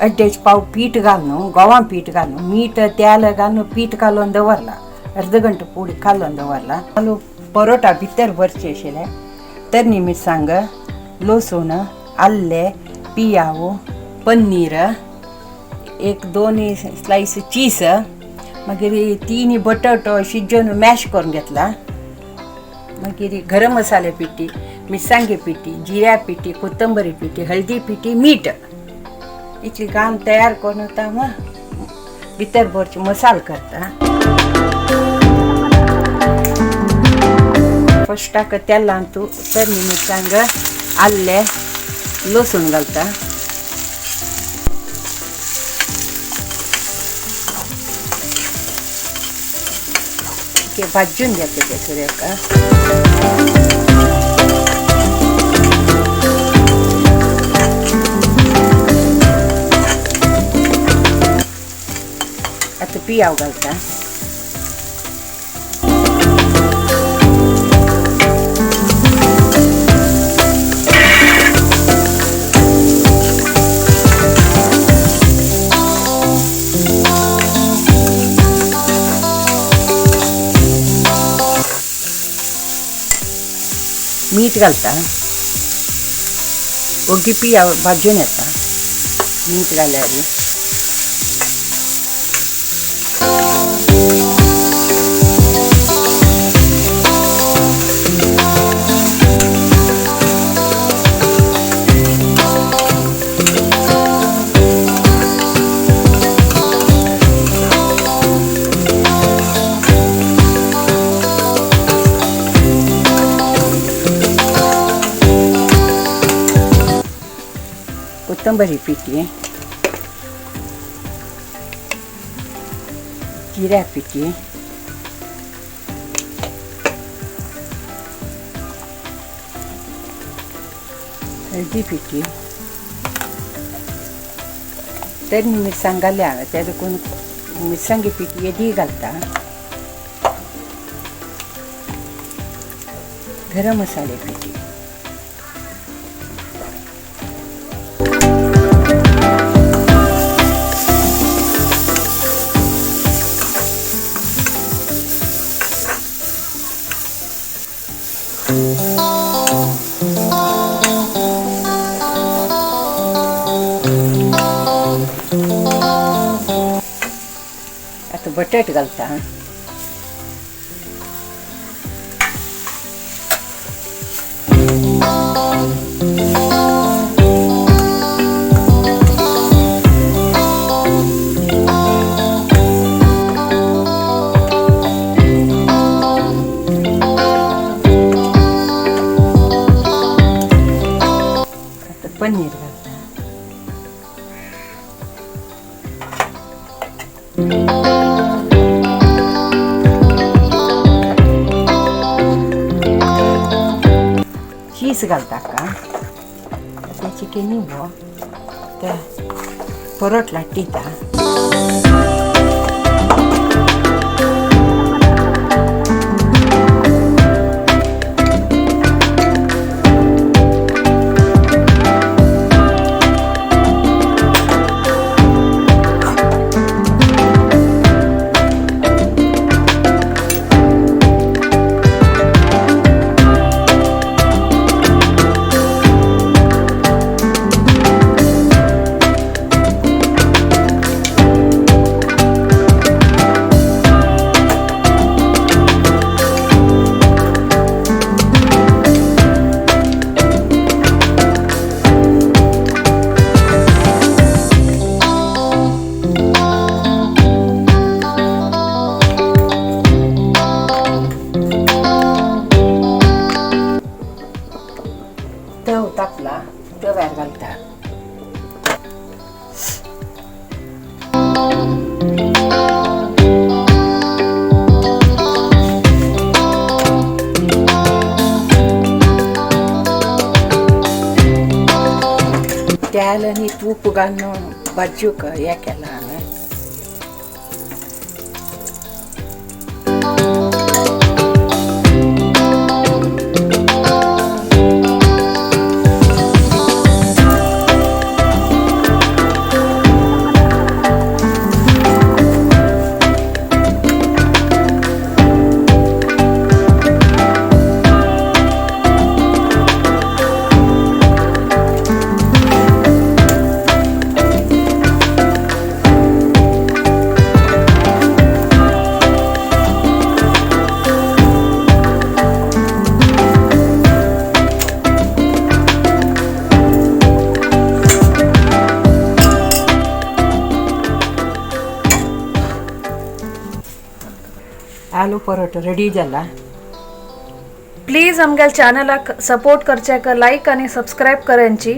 अड्डेच पाव पीठ घालून गव्हा पीठ घालून मीठ तेल घालून पीठ कालोवन दवरला अर्द घंटो पुडी कालोवन दवरला. आलू परोटा भितर भरचे आशिल्ले तरणी मिरसांग लसूण आल्ले पियाव पनीर एक 2 स्लायस चीज मागीर 3 बटाटो शिजोवन मॅश करून घेतला. मागीर गरम मसाले पिठी मिरसांगे पिठी जिऱ्या पिठी कोथंबरी पिठी हळदी पिठी मीठ इतली घालून तयार करून आतां मग भितर भरचे मसाल करता. फस्टाक तेलान तूं तरणी मिरसांग आल्ले लसूण घालता. भाजून घेता ते सुरेका. आतां पियाव घालता. मीठ घालता. ओगी पियाव भाजून येता मीठ घाल्यार. कोथंबरी पिठी जिऱ्या पिठी हळदी पिठी तरणी मिरसांग घाल्या हांवें त्या देखून मिरसांगे पिठी येदी घालता. गरम मसाले पिठी आतां बटाट घालता. आतां पनीर घालता. चीज घालता का तेची निवो ते परोट लाटिता. तव तापला तव्यार घालता. तेल आनी तूप घालून भाजूंक हें केलां हांवें. आलू परोठा रेडी जाला. प्लीज आमगेल्या चॅनलाक सपोर्ट करच्याक लायक आनी सबस्क्रायब करांची.